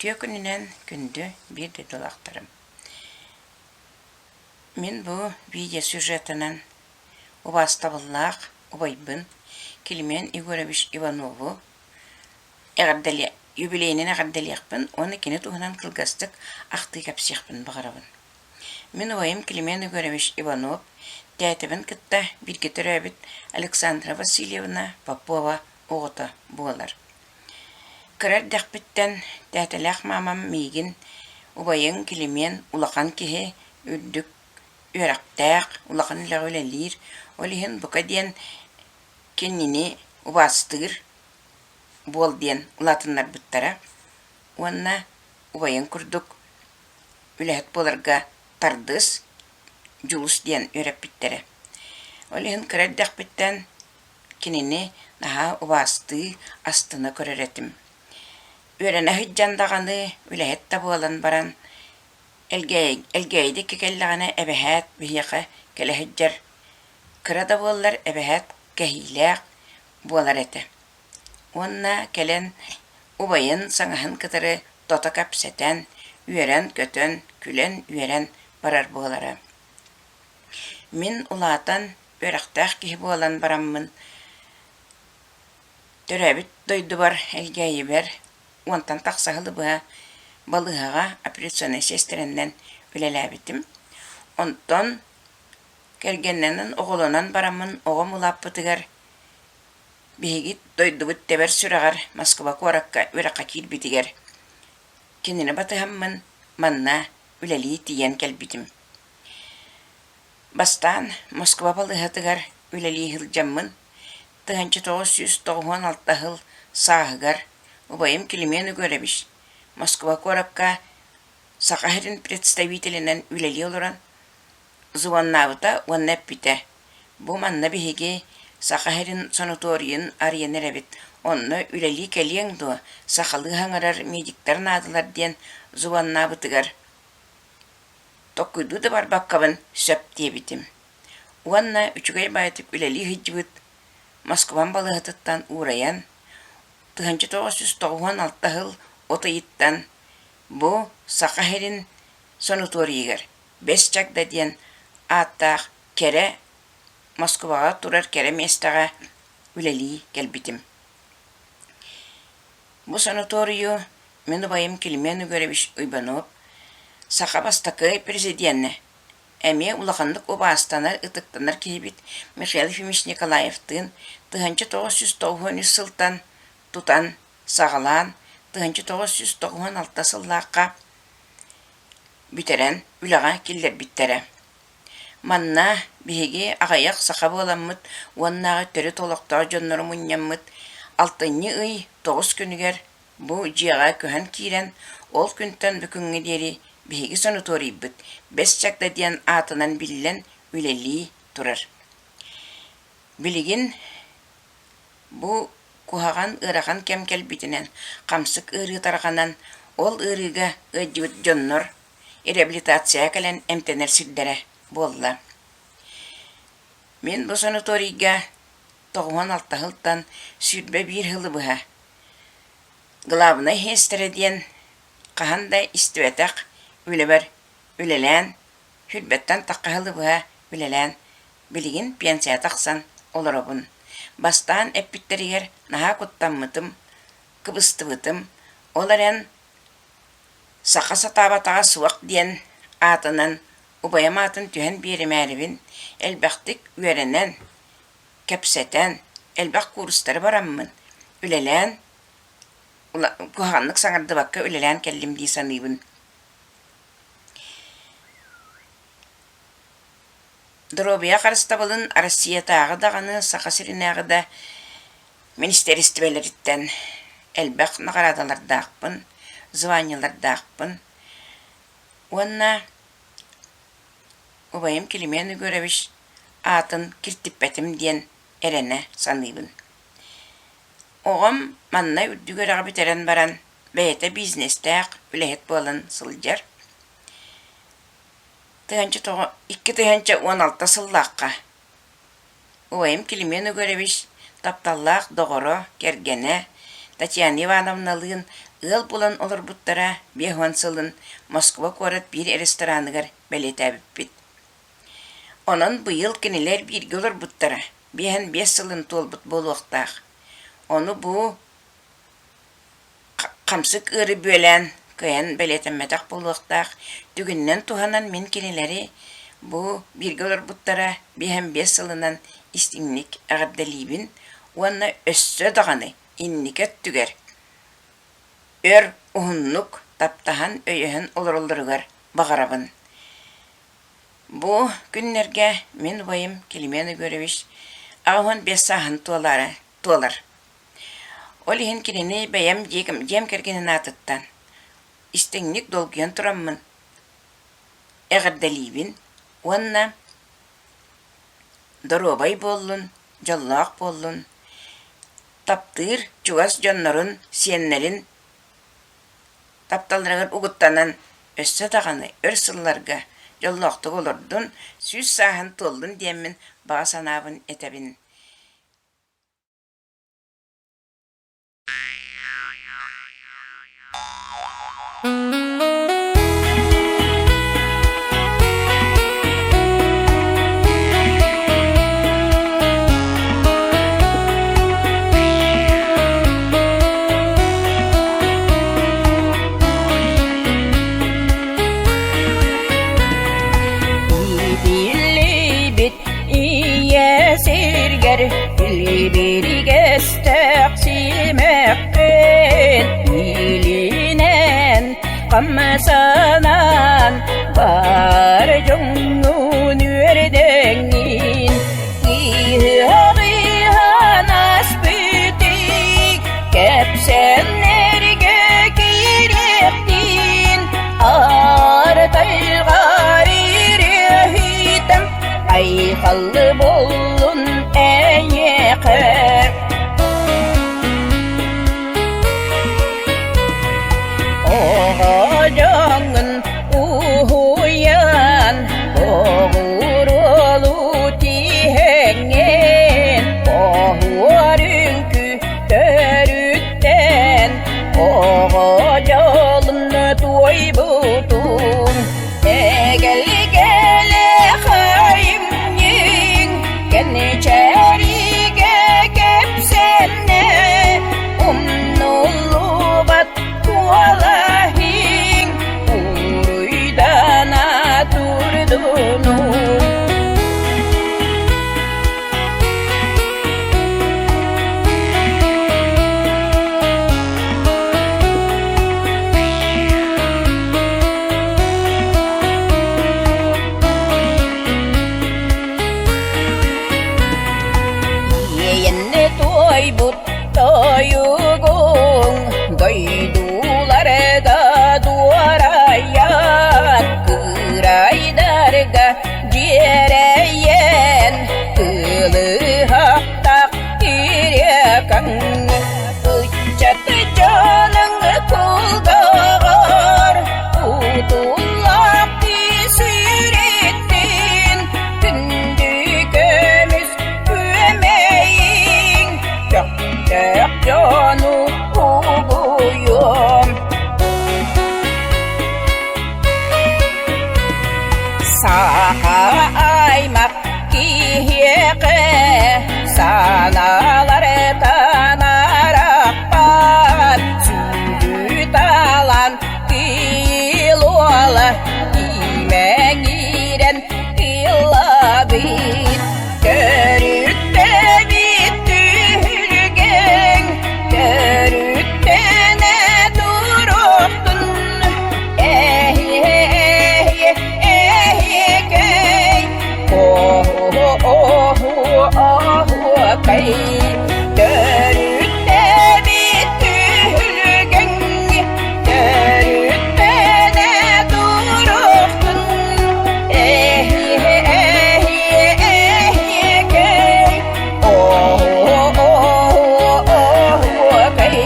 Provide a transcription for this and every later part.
Үтүө күнүнэн күндү биир дойдулаахтарым! Мин бу видеосюжетынан убаастабыллаах убайбын Климент Егорович Иванову эҕэрдэлиэ юбилейынан эҕэрдэлиэхпин уонна кини туһунан кылгастык ахтыы кэпсиэхпин баҕарабын. Мин убайым Климент Егорович Иванов тээтэбин кытта бииргэ төрөөбүт Александра Васильевна Попова оҕото буолар. Кыра эрдэхпиттэн тээтэлээх маамам миигин убайыҥ Килимиэн улахан киһи, үрдүк үөрэхтээх, улахан үлэҕэ үлэлиир, ол иһин бука диэн кинини убаастыыр буол диэн улаатыннарбыттара уонна убайыҥ курдук үлэһит буоларга тардыс, дьулус диэн үөрэппиттэрэ. Ол иһин кыра эрдэхпиттэн Кинини наһаа убаастыы, астына көрөр этим. Үөрэнэ сылдьан даҕаны, үлэһит да буолан баран, Элгээйи диэки кэллэҕинэ эбэһээт биһиэхэ кэлэ сылдьар, кыра да буоллар эбэһээт кэһиилээх буолар этэ. Уонна кэлэн убайын саҥаһын кытары тото кэпсэтэн, үөрэн-көтөн, күлэн-үөрэн барар буолара. Мин улаатан үөрэхтээх киһи буолан бараммын, төрөөбүт дойдубар Элгээйибэр уонтан тахса сылы быһа балыыһаҕа операционнай сиэстэрэннэн үлэлээбитим. Онтон кэргэннэнэн, оҕолонон бараммын оҕом улааппытыгар биһиги дойдубут тэбэр сүрэҕэр Москва куоракка үөрэххэ киирбитигэр кинини батыһаммын манна үлэлии тиийэн кэлбитим. Бастаан Москва балыыһатыгар үлэлии сылдьаммын, 1996 сыл сааһыгар убайым Климент Егорович Москва куоракка Саха сирин представителинэн үлэлии олорон звоннаабыта уонна эппитэ: «Бу манна биһиги Саха сирин санаторийын арыйан эрэбит, онно үлэлии кэлиэҥ дуо, сахалыы саҥарар медиктэр наадалар» диэн звоннаабытыгар Толкуйдуу да барбаккабын сөп диэбитим. Уонна үчүгэй баайытык үлэлии сылдьыбыт Москвам балыыһатыттан уурайан, 1996 сыл от ыйыттан бу Саха сирин санаторийыгар Бэс Чагда диэн ааттаах кэрэ Москваҕа турар кэрэ миэстэҕэ үлэлии кэлбитим. Бу санаторийу мин убайым Климент Егорович Уйбанов саха бастакы президенэ, эмиэ улаханнык убаастанар, ытыктанар киһибит Михаил Ефимович Николаевтыын 1993 сылтан тутан саҕалаан 1996 сыллаахха бүтэрэн үлэҕэ киллэрбиттэрэ. Манна биһиги аҕыйах саха буоламмыт уоннааҕы төрүт олохтоох дьоннору мунньаммыт алтынньы ый тоҕус күнүгэр бу дьиэҕэ көһөн киирэн, ол күнтэн бу күҥҥэ диэри биһиги санаторийбыт Бэс Чагда диэн аатынан биллэн үлэлии турар. Билигин бу куһаҕан ыарахан кэм кэлбитинэн, хамсык ыарыы тарҕанан, ол ыарыыга ыалдьыбыт дьоннор реабилитацияҕа кэлэн эмтэнэр сирдэрэ буолла. Мин бу санаторийга 96 сылтан 21 сылы быһа главнай сиэстэрэ диэн хаһан да истибэтэх үлэбэр үлэлээн, сүүрбэттэн тахха сылы быһа үлэлээн, билигин пенсия тахсан олоробун. Бастаан эппиттэригэр наһаа куттаммытым, кыбыстыбытым, ол эрэн Саха сатаабатаҕа суох диэн аатынан убайым аатын түһэн биэримээрибин элбэхтик үөрэнэн, кэпсэтэн, элбэх куурустары бараммын, үлэлээн, куһаҕаннык саҥардыбакка үлэлээн кэллим дии саныыбын. Доруобуйа харыстабылын Россиятааҕы даҕаны, Саха сиринээҕи да министиэристибэлэриттэн элбэх наҕараадалардаахпын, званиелардаахпын уонна убайым Климент Егорович аатын киртиппэтим диэн эрэнэ саныыбын. Оҕом манна үрдүк үөрэҕи бүтэрэн баран бэйэтэ бизнестээх үлэһит буолан сылдьар. 2016 сыллаахха Убайым Климент Егорович тапталлаах доҕоро, кэргэнэ, Татьяна Ивановналыын ыал буолан олорбуттара 50 сылын Москва куорат биир рестораныгар бэлиэтээбиппит. Онон быйыл кинилэр бииргэ олорбуттара 55 сылын туолбут буолуохтаах. Ону бу хамсык ыары бүөлээн кыайан бэлиэтэммэтэх буолуохтаах. Түгэнинэн туһанан мин кинилэри бу бииргэ олорбуттара 55 сылынан истиҥник эҕэрдэлиибин уонна өссө даҕаны инники өттүгэр өр уһуннук таптаһан өйөһөн олороллоругар баҕарабын. Бу күннэргэ мин убайым Климент Егорович 85 сааһын туолаары туолар. Ол иһин кинини бэйэм дьиэм кэргэнин аатыттан истиҥник долгуйан тураммын эҕэрдэлиибин уонна доруобай буоллун, дьоллоох буоллун, таптыыр чугас дьоннорун, сиэннэрин тапталларыгар угуттанан өссө даҕаны өр сылларга дьоллоохтук олордун, 100 сааһын туоллун диэммин баҕа санаабын этэбин. Иитиллибит ийэ сиргэр Илибиригэстээх симэххин илинэн хамсанан бар дьоҥҥун үөрдэҥҥин ыһыаҕыһан аспытык кэпсэннэргэ киириэхтиин аар тайҕа ириэһитэн айхаллы буоллун эйиэхэ. Оҕо дьоҥҥун уһуйан, оҕуруолу тиһэҥҥин, оһуор үҥкүү төрүттэн, оҕо дьолун туойбутун Эгэлгэлэ хайымньыҥ кэнчээригэ кэпсэннэ умнуллубат куолаһыҥ уруйдана турдунуҥ. Иэйэннэ туойбут тойугуҥ дойдуларга дуорайан кыырайдарга дьиэрэйэн кылыһахтаах кириэкэҥ ыччат дьонуҥ кулгааҕар утуллаах сириттин күндү көмүс күөмэйиҥ көхтөөх дьону угуйуом. Саха аймах киһиэхэ санаалар танарахпат сүдү талан киил уола имэҥирэн ыллабыт төрүттэбит түһүлгэҥ төрүттэнэ туруохтун эһиэ эһиэкэй оһуокай төрүттэбит түһүлгэҥ төрүттэнэ туруохтун эһиэ эһиэ эһиэкэй оһуокай.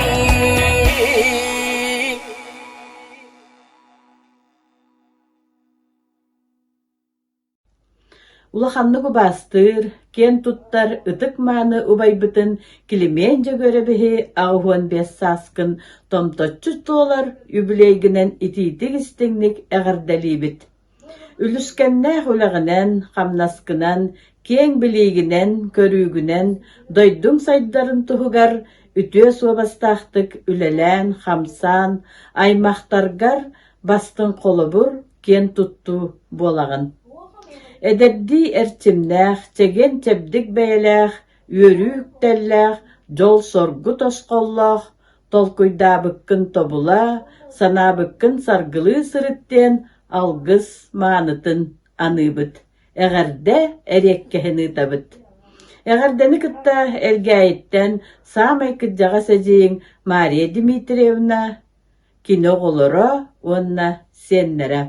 Улаханнык убаастыыр, киэн туттар ытык-мааны убайбытын Килимиэн Дьөгүөрэбиһи 85 сааскын томточчу туолар үбүлүөйгүнэн итиитик-истиҥник эҕэрдэлиибит! Үлүскэннээх үлэҕинэн, хамнаскынан, киэҥ билиигинэн, көрүүгүнэн дойдуҥ сайдарын туһугар үтүө суобастаахтык үлэлээн-хамсаан, аймахтаргар бастыҥ холобур, киэн туттуу буолаҕын. Эдэрдии эрчимнээх, чэгиэн-чэбдик бэйэлээх, үөрүү үктэллээх, дьол-соргу тосхоллоох, толкуйдаабыккын тобула, санаабыккын саргылыы сырыт диэн алгыс маанытын аныыбыт, эҕэрдэ эриэккэһин ыытабыт. Эҕэрдэни кытта Элгээйиттэн саамай кырдьаҕас эдьиийиҥ Мария Дмитриевна, кини оҕолоро уонна сиэннэрэ.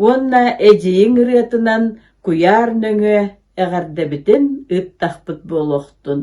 Уонна эдьиийиҥ ырыатынан куйаар нөҥүө эҕэрдэбитин ыыттахпыт буолуохтун.